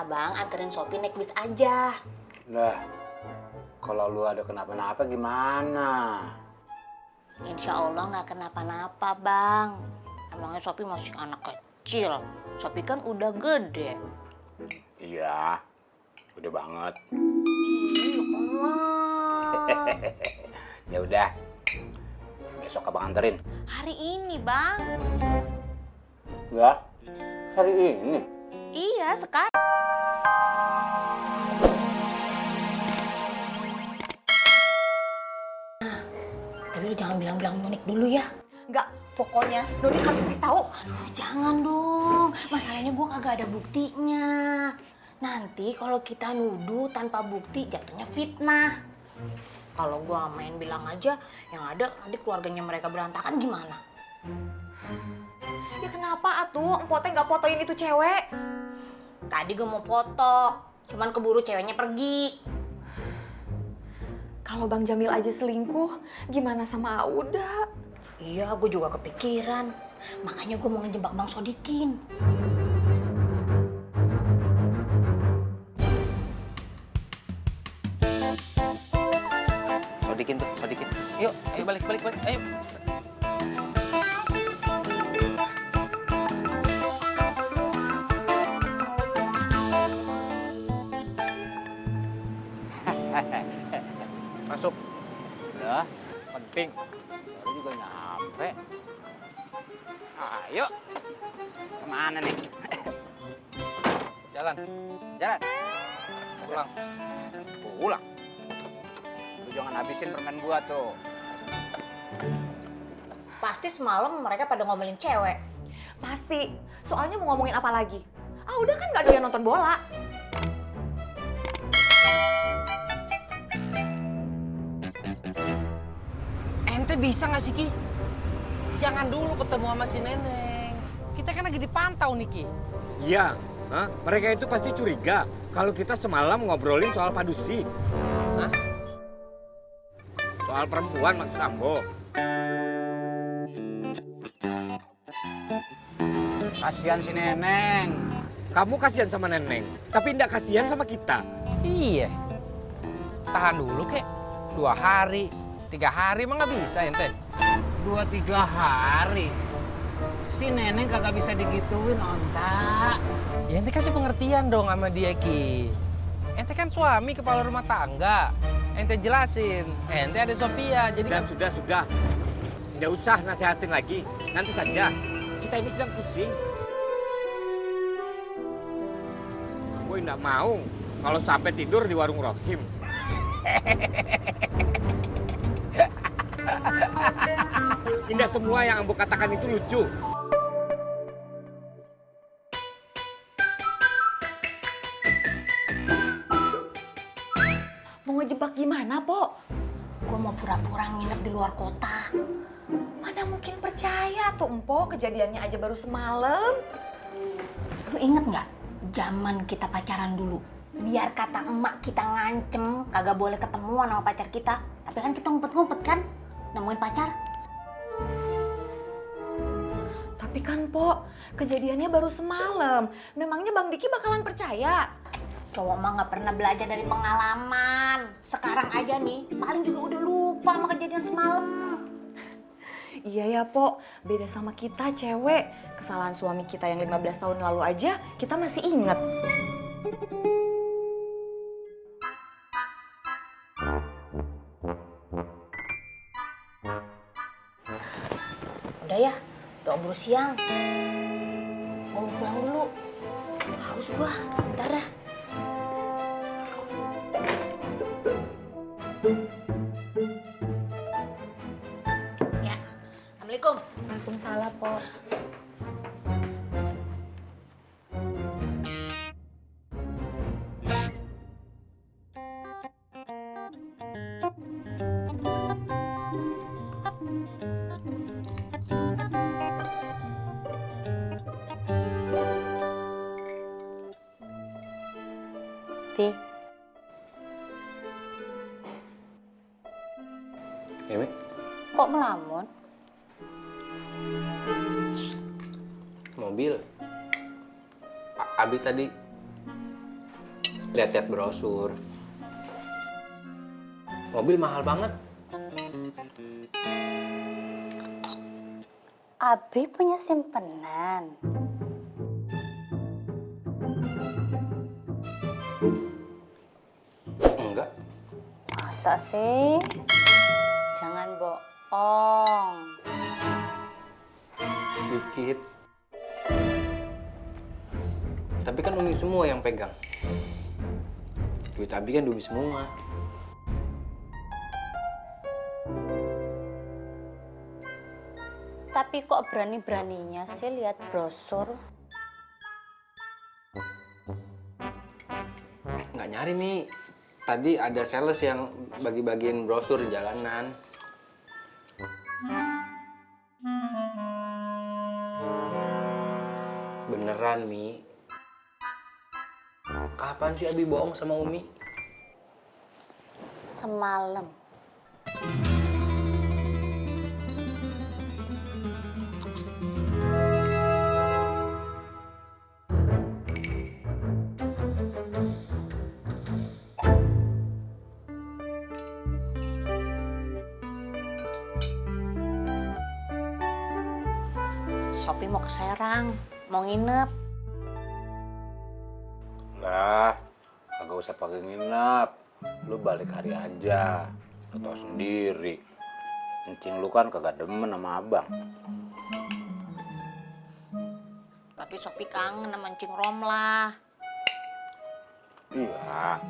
Abang anterin Sopi naik bis aja. Lah, kalau lu ada kenapa-napa gimana? Insya Allah nggak kenapa-napa, Bang. Emangnya Sopi masih anak kecil. Sopi kan udah gede. Iya, udah banget. Ih, Allah. Ya udah, besok abang anterin. Hari ini, Bang. Enggak, hari ini. Iya, sekarang. Tapi lu jangan bilang-bilang Nunik dulu ya. Enggak, pokoknya Nunik harus kasih tahu. Aduh, jangan dong. Masalahnya gua kagak ada buktinya. Nanti kalau kita nuduh tanpa bukti jatuhnya fitnah. Kalau gua main bilang aja, yang ada nanti keluarganya mereka berantakan gimana? Ya kenapa atuh Empok teh nggak fotoin itu cewek? Tadi gua mau foto, cuman keburu ceweknya pergi. Kalau Bang Jamil aja selingkuh, gimana sama Auda? Iya, gue juga kepikiran. Makanya gue mau ngejebak Bang Sodikin. Sodikin tuh, Sodikin. Yuk, ayo balik, ayo. Masuk. Udah, penting. Baru juga nyampe. Ayo. Kemana nih? Jalan. Pulang. Pulang. Lu jangan habisin permen gua tuh. Pasti semalam mereka pada ngomelin cewek. Pasti. Soalnya mau ngomongin apa lagi? Auda kan nggak doyan nonton bola. Ente bisa nggak sih, Ki? Jangan dulu ketemu sama si Neneng. Kita kan lagi dipantau nih, Ki. Iya, mereka itu pasti curiga kalau kita semalam ngobrolin soal Padusi. Hah? Soal perempuan maksud Ambo. Kasihan si Neneng. Kamu kasihan sama Neneng, tapi tidak kasihan sama kita. Iya. Tahan dulu, kek. 2 hari, 3 hari emang nggak bisa, ente. 2-3 hari. Si Neneng kagak bisa digituin, onta. Ya ente kasih pengertian dong sama dia, Ki. Ente kan suami kepala rumah tangga. Ente jelasin, ente ada Sophia, jadi kan... Sudah. Tidak usah nasihatin lagi. Nanti saja. Kita ini sedang pusing. Gue tidak mau kalau sampai tidur di warung Rohim. Tidak semua yang Ambo katakan itu lucu. Mau ngejebak gimana, Po? Gue mau pura-pura nginep di luar kota. Mana mungkin percaya tuh Empok, kejadiannya aja baru semalam. Lu inget nggak zaman kita pacaran dulu? Biar kata emak kita ngancem, kagak boleh ketemuan sama pacar kita. Tapi kan kita ngumpet-ngumpet kan, nemuin pacar. Tapi kan, Po, kejadiannya baru semalam. Memangnya Bang Diki bakalan percaya? Cowok mah nggak pernah belajar dari pengalaman. Sekarang aja nih, paling juga udah lupa sama kejadian semalam. Iya ya, Po. Beda sama kita, cewek. Kesalahan suami kita yang 15 tahun lalu aja, kita masih inget. Udah ya, udah keburu siang. Gue mau pulang dulu. Haus gua, bentar dah. Ya, Assalamualaikum. Waalaikumsalam, Po. Ti, Ini kok melamun? Mobil. Abi tadi lihat-lihat brosur. Mobil mahal banget. Abi punya simpenan. Enggak. Masa sih? Jangan bohong. Dikit. Tapi kan Umi semua yang pegang. Duit Abi kan Umi semua. Tapi kok berani-beraninya sih lihat brosur? Nggak nyari, Mi. Tadi ada sales yang bagi-bagiin brosur di jalanan. Beneran, Mi. Kapan sih Abi bohong sama Umi? Semalam. Sopi mau ke Serang, mau nginep. Lah, kagak usah pakai nginep. Lu balik hari aja. Lu tau sendiri. Encing lu kan kagak demen sama abang. Tapi Sopi kangen sama Encing Romlah. Iya,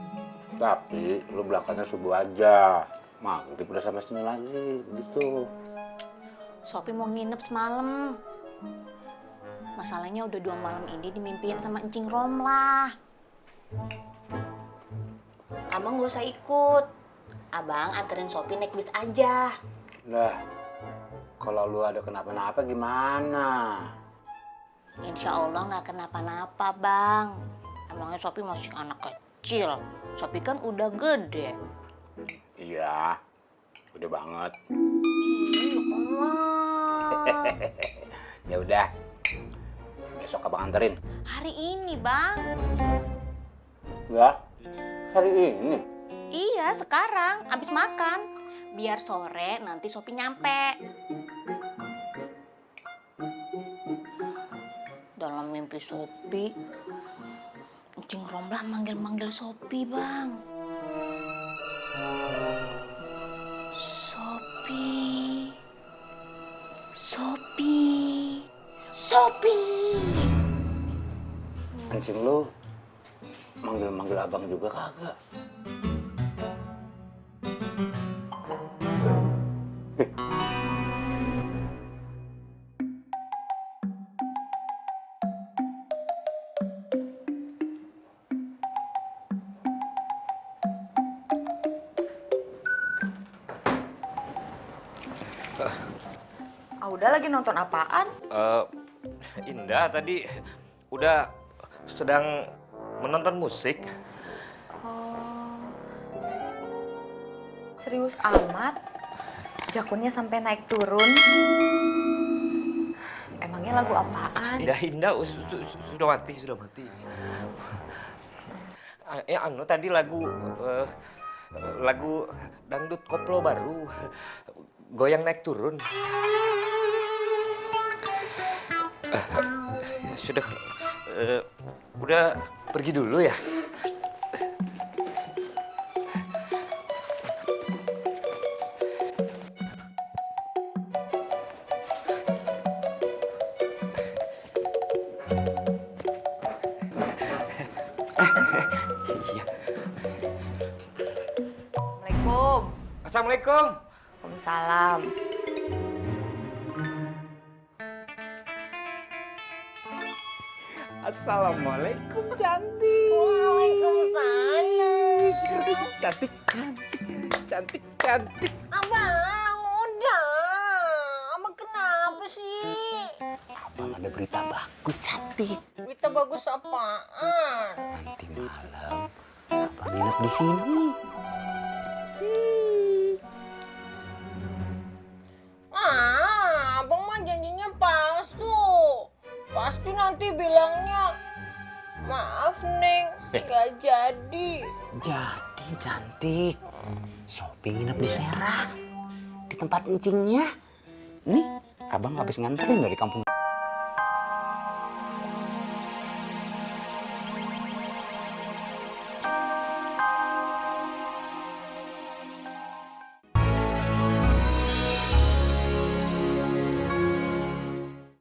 tapi lu berangkatnya subuh aja. Maghrib udah sampai sini lagi, gitu. Sopi mau nginep semalam. Masalahnya udah 2 malam ini dimimpiin sama Encing Romlah. Abang gak usah ikut. Abang anterin Sopi naik bis aja. Lah, kalau lu ada kenapa-napa gimana? Insya Allah gak kenapa-napa, Bang. Emangnya Sopi masih anak kecil. Sopi kan udah gede. Iya, udah banget. Ih, Bang. Ya udah, besok abang anterin. Hari ini, Bang. Ya, hari ini. Iya, sekarang. Abis makan. Biar sore nanti Sopi nyampe. Dalam mimpi Sopi, Encing Romlah manggil-manggil Sopi, Bang. Sopi. Sopi. Sopi. Encing lu manggil-manggil abang juga kagak? Auda lagi nonton apaan? Indah tadi udah sedang menonton musik. Oh, serius amat? Jakunnya sampai naik turun? Emangnya lagu apaan? Indah sudah mati. Anu tadi lagu dangdut koplo baru, goyang naik turun. Sudah, udah pergi dulu ya. Iya. Assalamualaikum. Assalamualaikum. Waalaikumsalam. Assalamualaikum cantik. Waalaikumsalam. Cantik. Abang, udah. Abang kenapa sih? Abang ada berita bagus cantik. Berita bagus apaan? Nanti malam abang nginep di sini. Abang mah janjinya palsu. Pasti nanti bilangnya Maaf, Neng. Nggak jadi. Jadi cantik. Sopi nginep di Serang. Di tempat encingnya. Nih, abang habis nganterin dari kampung.